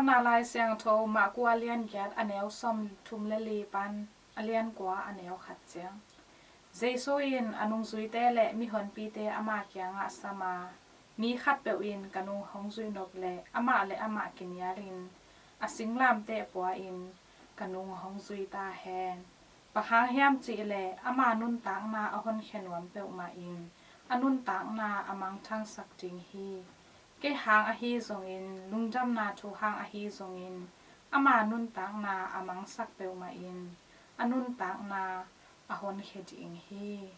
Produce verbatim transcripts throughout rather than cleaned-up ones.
Na Lai Siangtho Marku a lian giat a neu sawm thum le li pan a lian kua a neu khat ciang. Jesu in a nungzuite le mihonpite ama kiangah sam a, mi khatpeuh in ka nung hong zuih nop le amah le amah kinialin a singlamteh pua-in ka nung hong zui ta hen. Bang hang hiam cih leh ama nuntakna a honkhia nuam peuhmah in a nuntakna a mangthangsak ding hi. Kei hang ahi zongin, lungdamna thu hang ahi zongin, ama nuntakna a mangsak peuhmah in a nuntakna a honkhia ding hi.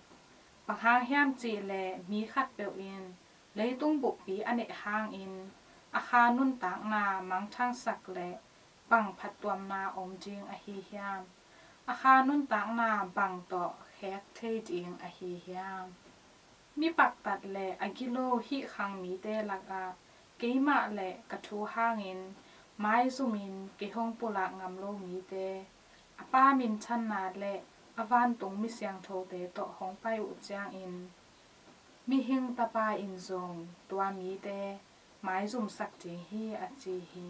Bang hang hiam cih leh mi khatpeuh in leitung buppi a neih hangin a kha nuntakna mangthangsak leh bang phattuamna om ding ahi hiam? A kha nuntakna bang tawh khek thei ding ahi hiam? Mi paktat le a gilo hih khang mite lakah keimah le ka thu hangin maizumin kei hong pulak ngam lo mite, a Pa minthanna le a vantung mi siangthote tawh hong pai uh ciangin Mihing Tapa in zong tua mite maizumsak ding hi, a ci hi.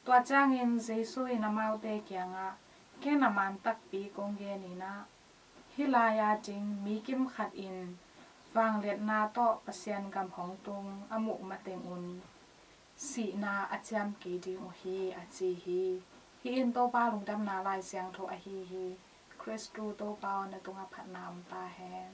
Tua ciangin Jesu in amaute kiangah, ken a man takpi kong genin ah, hih lai-a ding mi kimkhat in vangliatna tawh Pasian gam hong tung a muh matengun sihna a ciam kei ding uh hi, a ci hi. Hih in Topa lungdamna Lai Siangtho ahi hi. Khristu Topa aw, na tungah phatna om ta hen.